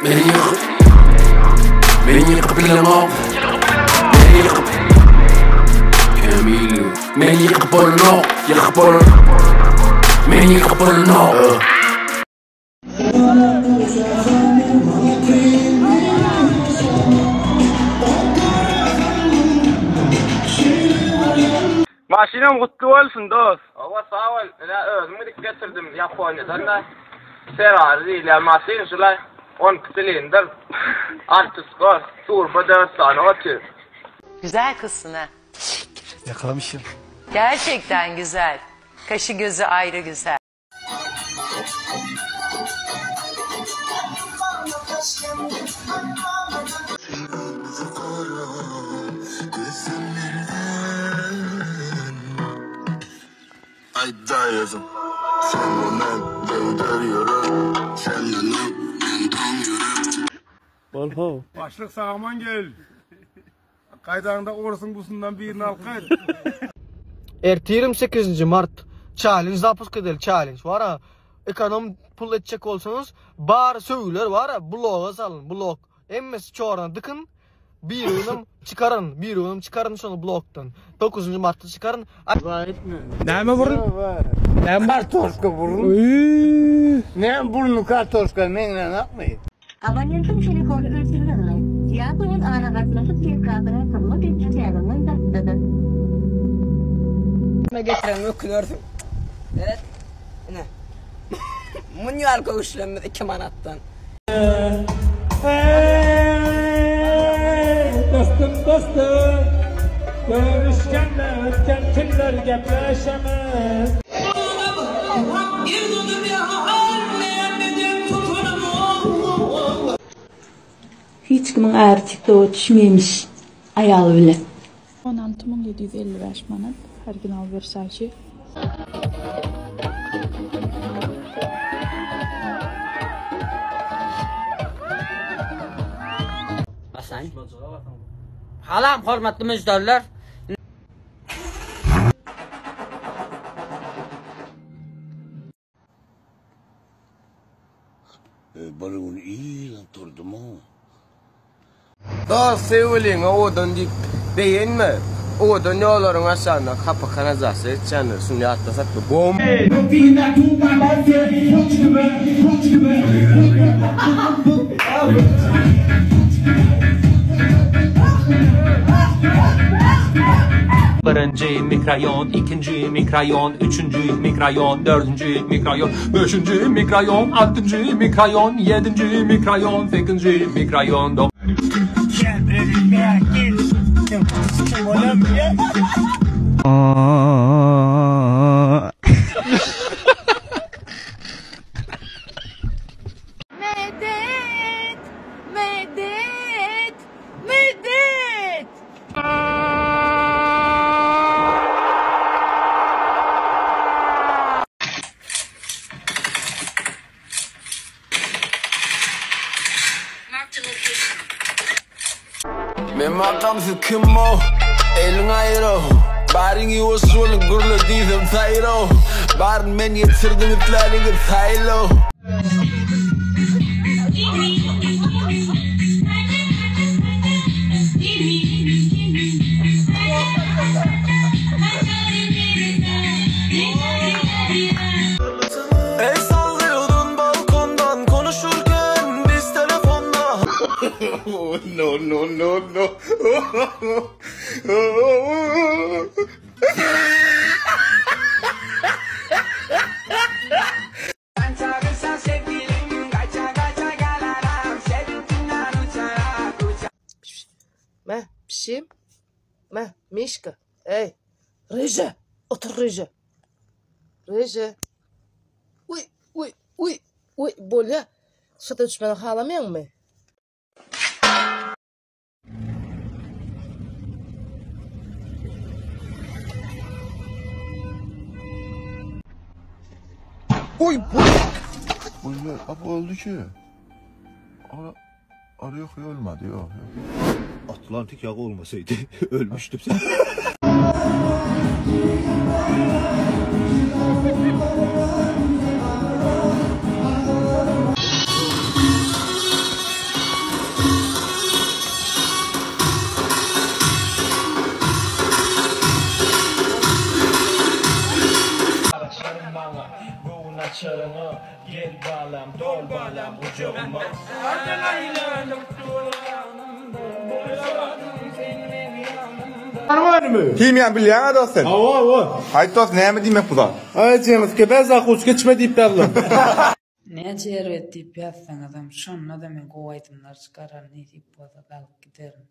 Meni ýykyp Meni ýykyp bileňok Meni ýykyp Kämil Meni ýykyp bolanok Ýykyp bolan Meni ýykyp bolanok Maşynam gutly bolsun dos. Hawa sag bol. Ine özüm gidip getirdim Ýaponiýadan da. Ferrari diýilýän maşyn şulay. 12 silindr. Alty skor. Turbo 4 sany otyr. Güzel kızsın ha. Teşekkür Yakalamışım. Gerçekten güzel. Kaşı gözü ayrı güzel. Başlyk sag-aman gel. Gaýdaňda orsuň busundan birini alyp gaýt. Ertirim sekizinji mart challenge zapusk edeli challenge bara ekonom pul etjek bolsaňyz bar söwüler bara bloga salyn blok hemmesi çorna dykyn biriginem çykaryn biriginem çykaryn şony blokdan dokuzynjy martda çykaryn. Näme burun? Näme Kartoşka burun. Näme burnu kartoşka meňden akmy? Abonentiň telefony öçürildi. Ýa-da aragatnaşyk desgasynyň hyzmat ediş çäginden daşdadyr. Näme getiren ökünersiň. Seret. Ine. Mun ýaly köwüşlerimiz 2 manatdan. Eý, dostum, dostum. Görüşgende ötken tünler gepleşemiz. Hiç kimiň äri TikToka düşmeýmiş aýaly bilen. 16755 manat original Versace. Basaýyn. Salam hormatly müşderiler. Bir gün irden turdum-a. Dost söýgüliňe owadan diýip begenme. Owadan ýollaryň aşagynda hapa kanalizasiýa geçýändir. Şuny ýatda sakla. Bom. Birinji mikroraýon, ikinji mikroraýon, üçünji mikroraýon, dördünji mikroraýon, beşinji mikroraýon, altynjy mikroraýon, ýedinji mikroraýon, sekizinji mikroraýon, Medet! Medet! Medet! Men makamsyz kim o? Eliň aýyr-ow Baryň ýuwaş boluň gürle diýsem saýyr-ow Baryn men ýetirdim isläniňiz saýyl-ow. El sallıyordun balkondan konuşurken biz telefonda. No no no no. Me, pişim. Me, mişka. Ey, Reje, otur Reje. Reje. Uý, uý, uý, uý, bolýa. Şurada düşmeni halamaýaňmy? Oý bu. Bu ne? Abi öldü ki. Ara, ara yok ölmedi yok. yok. Atlantik yağı olmasaydı ölmüştüm sen. maňa Göwün açaryňa Gel balam dol balam gujagyma. Himiýany bilýäň-ä dost sen? Hawa, hawa. Aýt dost, näme diýmek bu zat? Aý, jeňiz kebe zakuska içme diýip ýazylan. Näçe erbet diýip ýazsaňyzam, şonda-da men gowy aýdymlar çykararyn, nesip bolsa galyp giderin.